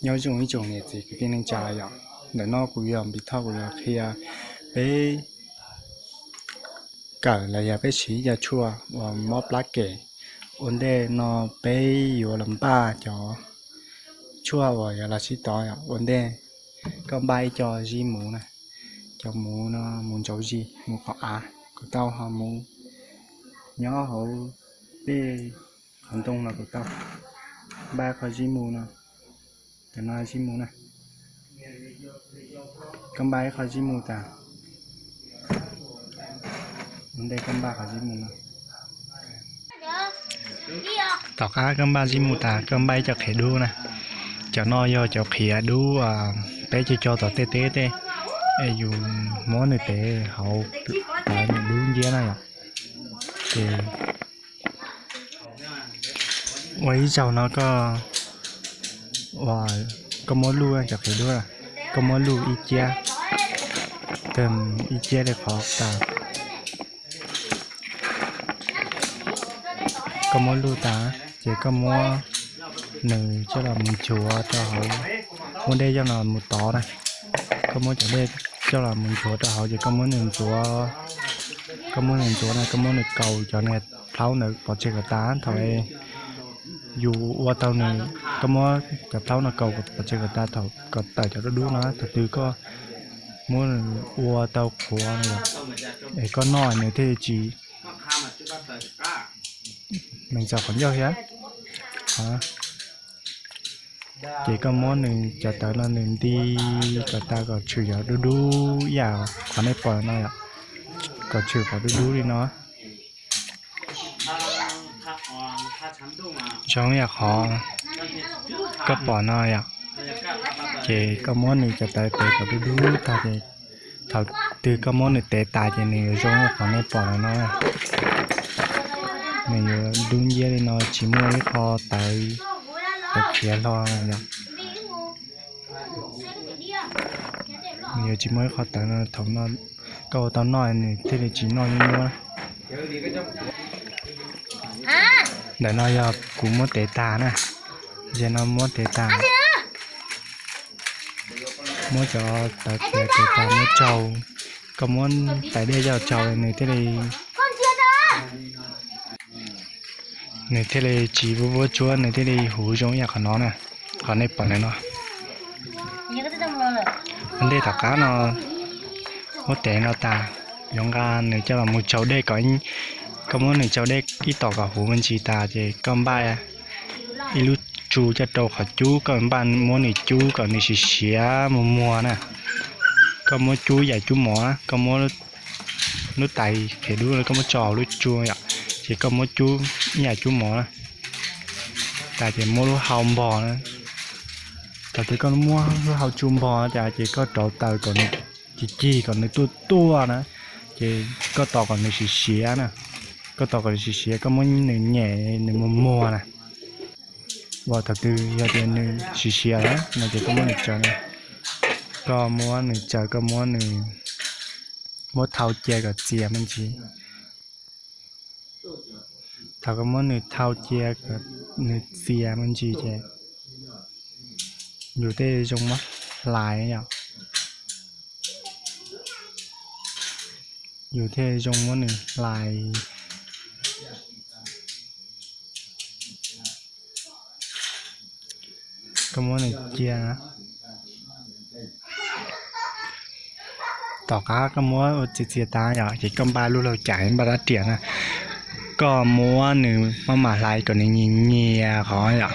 Nyob zoo ib tsoom niam txiv kwv tij neej tsa yom, ntawm no kuv yog Npis Thoj, kuv yuav qhia peb kawm los yog peb siv ib co tshuaj uas mob plab kem. Ua ntej no peb yuav los npaj cov tshuaj uas yuav los sib tov yom. Ua ntej koj npaj ib co zib muv na, cov muv no, muv ntsaus zis, muv qhov av, kuv tau ho muv nyob hauv tej qhov ntoo no kuv tau. Npaj qhov zib muv no, cov no zib muv na. Koj npaj ib qho zib muv tas, ua ntej koj npaj qhov zib muv no. Tom qab koj npaj zib muv tas koj npaj ib co qhiav dub na. Cov no yog cov qhiav dub peb cog cog tom tej teb tej, es yus muab nws tev hauv plawv nws dub nciab na yom. Ces ua ib zaug no koj, koj muab luj cov qhiav dub, koj muab luj ib ciab, ib ciab li qhov tas. Koj muab luj tas ces koj muab nws coj los mus nchuav rau hauv, muab dej coj los mus tov na. Koj muab cov dej coj los mus nchuav rau hauv ces koj muab nws ntxuav, koj muab nws ntxuav na, koj muab nws kaus cov niag plhaub ntawd pov tseg kom tas thaum yus ua tau nws. Koj muab cov plhaub no kaus pov tseg kom tas thaum kom tawm cov dub dub no, thaum twg koj muab nws ua tau qhuav es koj noj nws thiaj li tsis mees txog qhov ncauj thiab. Ces koj muab nws cov tawv no nws nti kom tas kom tshwm cov dub dub ib yam qhov nej pom no yom, kom tshwm cov dub dub li no. Zoo yam qhov koj pom no yom, ces koj muab nws cov tawv tev kom dub dub tag ces thaum twg koj muab nws tev tas ces nws yuav zoo yam qhov nej pom no no. Nws yuav dub nciab li no tsis muaj ib qho tawv, tawv khiav hlo yom. Nws yuav tsis muaj ib qho tawv no, thaum no koj ua tau noj nws thiaj li tsis noj nyuab nyuab. Ntawm no yog kuv muab tev tas na, ze no muab tev tas, muab cov tawv khiav tev tas muab tsau, koj muab tais dej coj tsau nws thiaj li nws thiaj li tsis vuab vuab tsuab, nws thiaj li huv zoo ib yam qhov no na, qhov nej pom ntawm no. Ua ntej tom qab no muab tev no tas, yuav nqa nws coj los mus tsau dej kom, koj muab nws tsau dej ib tom kom huv me ntsis tas ces koj npaj ib lub tsu coj rau qhov cub, koj npaj muab nws cub kom nws siav siav muag muag na. Koj muab cub yam cub mov, koj muab lub tais qhiav dub koj muab tso hauv lub tsu yom, ces koj muab cub ib yam cub mov na. Tas ces muab lub hau npog na. Thaum twg koj muab lub hau tsu npog tas ces koj rauv taws kom nws cig cig kom nws tuaj tuaj na, ces koj tos kom nws siav siav na. Koj tos kom nws siav siav koj muab nws nyem nws muag muag na. Uas thaum twg yog tias nws siav siav na no ces koj muab nws tsaws, koj muab nws tsaws koj muab nws, muab thau cia kom txias me ntsis. Thaum koj muab nws thau cia kom nws txias me ntsis ces yus thiaj zoo muab hlais yom. Yus thiaj zoo muab nws hlais. Koj muab nws cia na. Tom qab koj muab ua txias txias tas yom, ces koj npaj lub laug cais npaj rab riam na. Koj muab nws maj mam hlais kom nws nyias nyias qhov yom.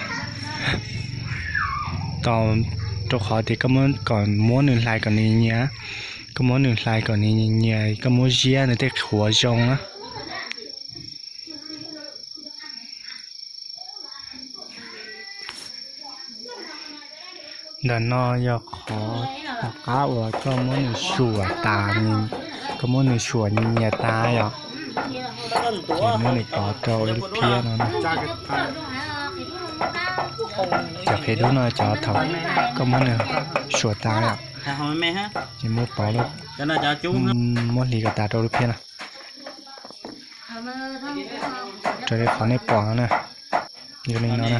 Rau qhov tias koj muab kom, muab nws hlais kom nws nyias, koj muab nws hlais kom nws nyias nyias, koj muab ziab nws thiaj qhuav zoo na. Ntawm no yog qhov tom qab uas koj muab nws suam tas, koj muab nws suam nyias nyias tas yom, ces muab nws tov rau ib lub phiab no na. Cov qhiav dub no cov thaum koj muab nws suam tas yom, ces muab pov, muab hliv kom tas rau lub phiab no. Raws li qhov nej pom no na, yog li no na.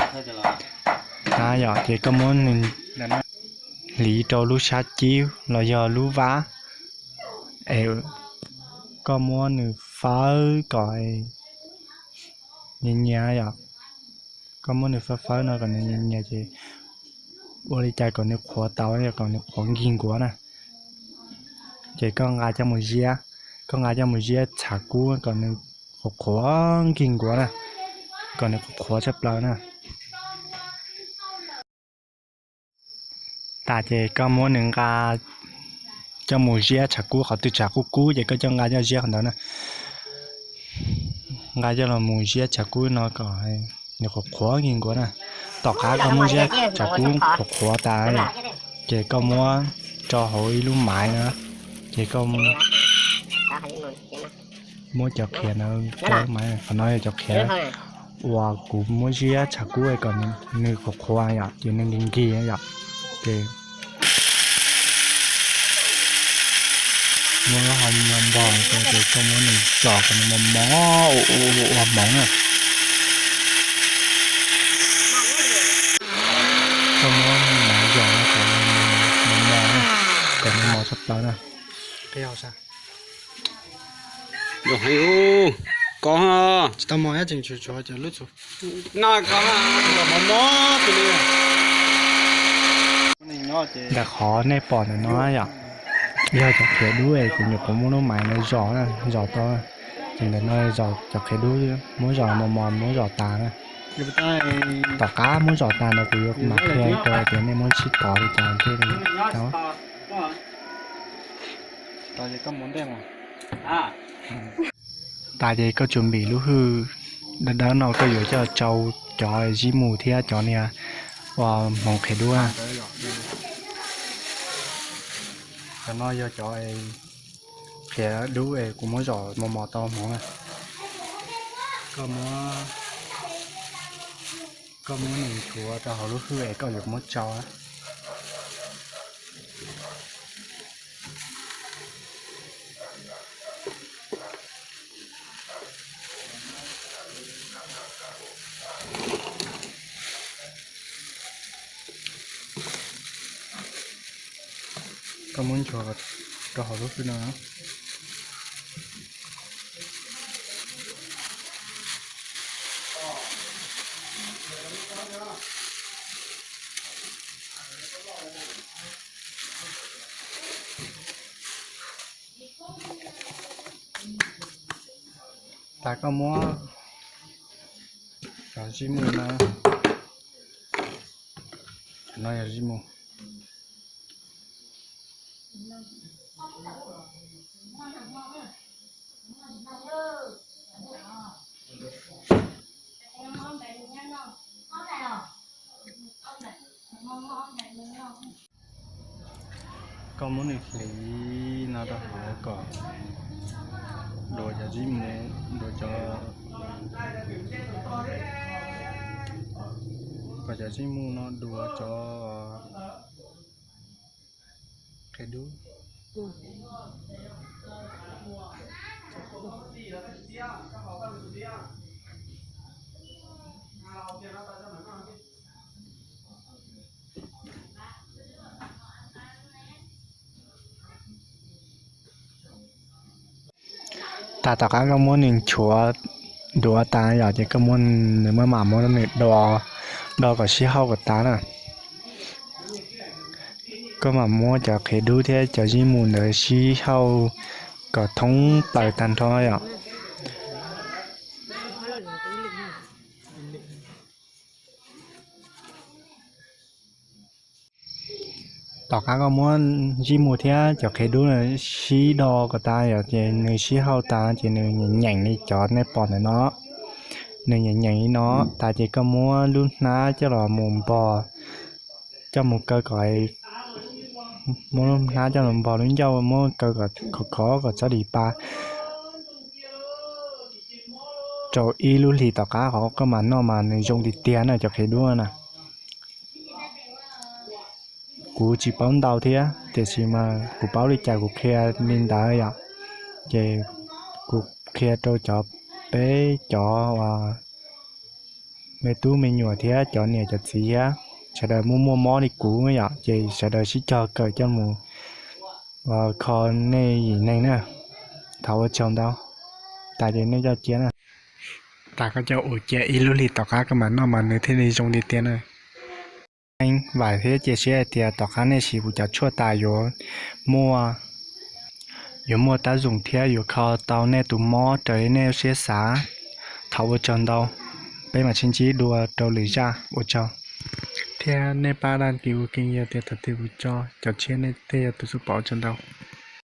Tab yom, ces koj muab nws Hliv rau lub sab cib los yog lub vab, es koj muab nws fawb kom nyias nyias yom. Koj muab nws fawb fawb no kom nws nyias nyias ces ua li cas kom nws qhuav tau, kom nws qhuav nkig nkuav na. Ces koj nqa coj mus ziab, koj nqa coj mus ziab tshav kub kom nws qhuav qhuav nkig nkuav na, kom nws qhuav qhuav tshaj plaws na. Tas ces koj muab nws nqa coj mus ziab tshav kub, qhov twg tshav kub kub ces koj coj nqa coj ziab qhov ntawd na. Nqa coj los mus ziab tshav kub no kom nws qhuav qhuav nkig nkuav na. Tom qab koj muab ziab tshav kub qhuav qhuav tas lawm, ces koj muab rau hauv ib lub maiv na, ces koj muab cov qhiav ntawd rau lub maiv. Qhov no yog cov qhiav uas kuv muab ziab tshav kub kom nws qhuav qhuav yom, ces nws nkig nkig yom. Ces muab lub hau npog rau ces koj muab nws zom kom nws mos mos ua hmoov na. Koj muab maiv zom kom nws mos mos na, kom nws mos tshaj plaws na. Koj tsis tau mos, tseem tshuav tshuav cov lub txhuv no, mos mos li. Ntawm qhov nej pom ntawm no yom, yog cov qhiav dub es kuv nyuam qhuav muab lub maiv ntawd zom, zom tau. Ces ntawm no cov qhiav dub, muab zom mos mos, muab zom tas na. Tom qab muab zom tas no kuv yuav mam qhia rau tias nej muab sib tov li cas thiaj li tau. Tas ces koj tsum npim lub hwj dawb dawb no, koj yuav coj tsau cov zib mu thiab cov niag uas hmoov qhiav dub. Cov no yog cov qhiav dub es kuv muab zom mos mos tau hmoov na. Koj muab, koj muab nws nchuav rau hauv lub hwj es koj yuav muab tsau. Koj muab nchuav rau hauv lub hwj no. Tas koj muab cov zib mu no, no yog zib mu. Koj muab nws hliv no rau hauv kom dua cov zib mu, dua cov, kom cov zib mu no dua cov qhiav dub. Tas tom qab koj muab nws nchuav duav tas yom, ces koj muab nws, maj mam muab nws do, do kom sib hauj kom tas na. Koj mam muab cov qhiav dub thiab cov zib mu ntawd sib hauj kom thoob plaws tag nrho yom. Tom qab koj muab zib mu thiab cov qhiav dub sib do kom tas yom, ces nws sib hauj tas ces nws nyeem nyeem li cov nej pom ntawm no. Nws nyeem nyeem li no tas ces koj muab lub hnab coj los mus npog, coj mus kaw kom, muab lub hnab coj los npog lub ncauj, muab kaw kom khov khov kom txhob dim pa rau ib lub hlis tom qab qhov koj mam noj mas nws zoo tiag tiag na cov qhiav dub na. Kuv tsis paub ntau thiab tiam sis mas kuv paub li cas kuv qhia li ntawd yom. Ces kuv qhia rau cov, peb cov uas me tub me nyuam thiab cov niam cov txiv thiab. sawv daws muaj muaj mob li kuv yom, ces sawv daws sib cog kawm coj mus kho nej yim neeg na. Thov ua tsaug ntau. Tas ces nej coj cia na. Tas koj coj ua cia ib lub hlis tom qab koj mam noj mas nws thiaj li zoo li tiag na. Vam thiab cia siab hais tias tom qab nej siv kuv cov tshuaj tas yuav muaj, yuav muaj tab zoos thiab yuav kho tau nej tus mob raws li nej lub siab xav. Thov ua tsaug ntau. Peb mam sib ntsib dua rau lwm zaj. Ua tsaug. Thiab nej pab dag kis ua ke yog tias thaum twg kuv tso cov tshiab nej thiaj yog tus xub pom. Ua tsaug ntau.